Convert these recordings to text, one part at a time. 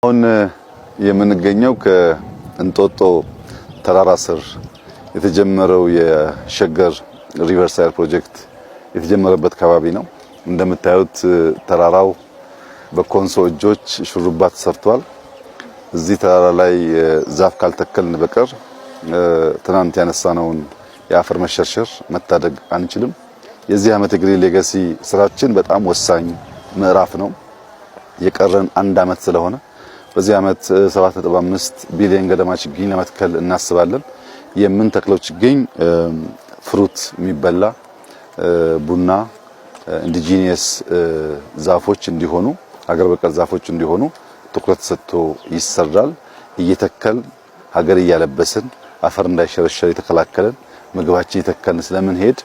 አሁን የምንገኘው ከእንጦጦ ተራራ ስር የተጀመረው የሸገር riverside ፕሮጀክት የተጀመረበት አካባቢ ነው። እንደምታዩት ተራራው በኮንሶ እጆች ሹሩባ ተሰርቷል። እዚህ ተራራ ላይ ዛፍ ካልተከልን በቀር ትናንት ያነሳነውን የአፈር መሸርሸር መታደግ አንችልም። የዚህ ዓመት የ Green Legacy ስራችን በጣም ወሳኝ ምዕራፍ ነው። የቀረን አንድ ዓመት ስለሆነ በዚህ ዓመት 7.5 ቢሊዮን ገደማ ችግኝ ለመትከል እናስባለን። የምንተክለው ችግኝ fruit የሚበላ፣ ቡና፣ indigenous ዛፎች እንዲሆኑ፣ ሀገር በቀል ዛፎች እንዲሆኑ ትኩረት ሰጥቶ ይሰራል። እየተከልን ሀገር እያለበስን፣ አፈር እንዳይሸረሸር የተከላከለን፣ ምግባችን እየተከልን ስለምንሄድ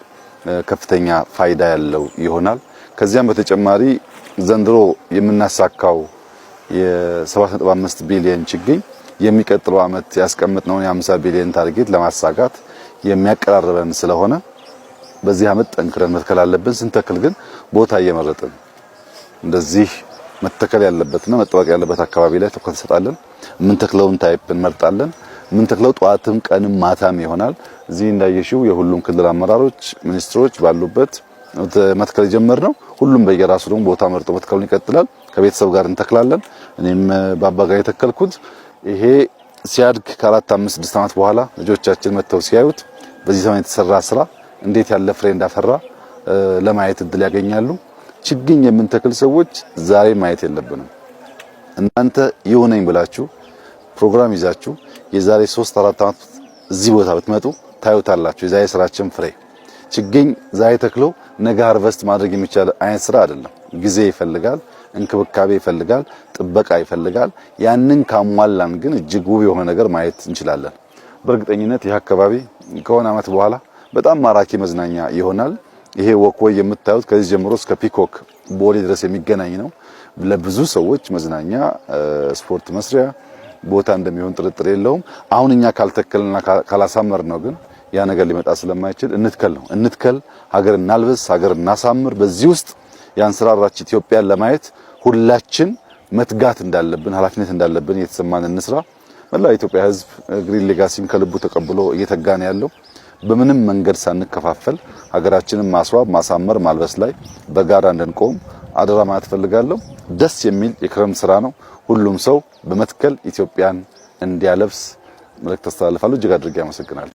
ከፍተኛ ፋይዳ ያለው ይሆናል። ከዚያም በተጨማሪ ዘንድሮ የምናሳካው የ7.5 ቢሊዮን ችግኝ የሚቀጥለው ዓመት ያስቀመጥነውን የ50 ቢሊዮን target ለማሳካት የሚያቀራርበን ስለሆነ በዚህ ዓመት ጠንክረን መትከል አለብን። ስንተክል ግን ቦታ እየመረጥን እንደዚህ መተከል ያለበትና መጠበቅ ያለበት አካባቢ ላይ ትኩረት እንሰጣለን። የምንተክለውን type እንመርጣለን። የምንተክለው ጠዋትም ቀንም ማታም ይሆናል። እዚህ እንዳየሽው የሁሉም ክልል አመራሮች፣ ሚኒስትሮች ባሉበት መትከል የጀመርነው፣ ሁሉም በየራሱ ደግሞ ቦታ መርጦ መትከሉን ይቀጥላል። ከቤተሰብ ጋር እንተክላለን። እኔም በአባ ጋር የተከልኩት ይሄ ሲያድግ ከ4፣ 5፣ 6 ዓመት በኋላ ልጆቻችን መጥተው ሲያዩት በዚህ ዘመን የተሰራ ስራ እንዴት ያለ ፍሬ እንዳፈራ ለማየት እድል ያገኛሉ። ችግኝ የምንተክል ሰዎች ዛሬ ማየት የለብንም። እናንተ ይሁነኝ ብላችሁ ፕሮግራም ይዛችሁ የዛሬ 3 4 ዓመት እዚህ ቦታ ብትመጡ ታዩታላችሁ። የዛሬ ስራችን ፍሬ። ችግኝ ዛሬ ተክሎ ነገ harvest ማድረግ የሚቻል አይነት ስራ አይደለም። ጊዜ ይፈልጋል፣ እንክብካቤ ይፈልጋል፣ ጥበቃ ይፈልጋል። ያንን ካሟላን ግን እጅግ ውብ የሆነ ነገር ማየት እንችላለን። በእርግጠኝነት ይህ አካባቢ ከሆነ ዓመት በኋላ በጣም ማራኪ መዝናኛ ይሆናል። ይሄ walkway የምታዩት ከዚህ ጀምሮ እስከ ፒኮክ ቦሌ ድረስ የሚገናኝ ነው። ለብዙ ሰዎች መዝናኛ፣ ስፖርት መስሪያ ቦታ እንደሚሆን ጥርጥር የለውም። አሁን እኛ ካልተከልና ካላሳመርነው ግን ያ ነገር ሊመጣ ስለማይችል እንትከል ነው። እንትከል፣ ሀገር እናልብስ፣ ሀገር እናሳምር። በዚህ ውስጥ ያንሰራራች ኢትዮጵያን ለማየት ሁላችን መትጋት እንዳለብን፣ ኃላፊነት እንዳለብን እየተሰማን እንስራ። መላው የኢትዮጵያ ሕዝብ Green Legacy ን ከልቡ ተቀብሎ እየተጋ ነው ያለው። በምንም መንገድ ሳንከፋፈል ሀገራችንን ማስዋብ፣ ማሳመር፣ ማልበስ ላይ በጋራ እንድንቆም አደራ ማለት እፈልጋለሁ። ደስ የሚል የክረምት ስራ ነው። ሁሉም ሰው በመትከል ኢትዮጵያን እንዲያለብስ መልእክት አስተላልፋለሁ። እጅግ አድርጌ አመሰግናለሁ።